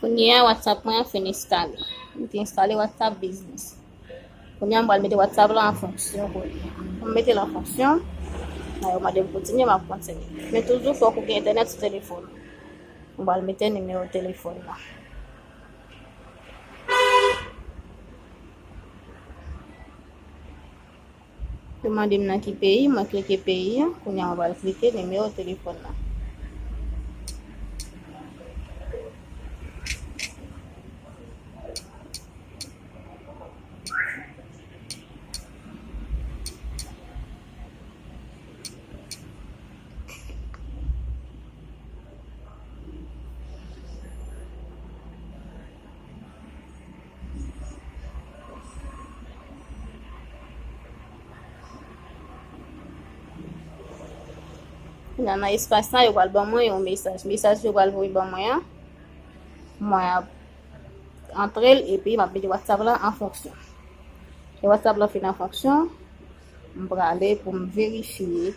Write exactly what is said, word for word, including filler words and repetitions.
Kounye a, WhatsApp mwen an fin enstale. M te enstale WhatsApp Business. Kounye a, m pral mete WhatsApp la an fonksyon kounye a. Pou m mete l an fonksyon, nan yo mande m kontinye, m ap kontinye. Men toujou fòk ou gen entènèt sou telefòn ou. M pral mete nimewo telefòn nan. Yo mande m nan ki peyi, mwen klike peyi an. Kounye a, mwen pral klike nimewo telefòn nan. Kounye a, nan espas la, yo pral ban mwen yon mesaj. Mesaj yo pral voye ban mwen an, mwen ap antre l epi m ap mete WhatsApp la an fonksyon. E WhatsApp la fin an fonksyon, m prale pou m verifye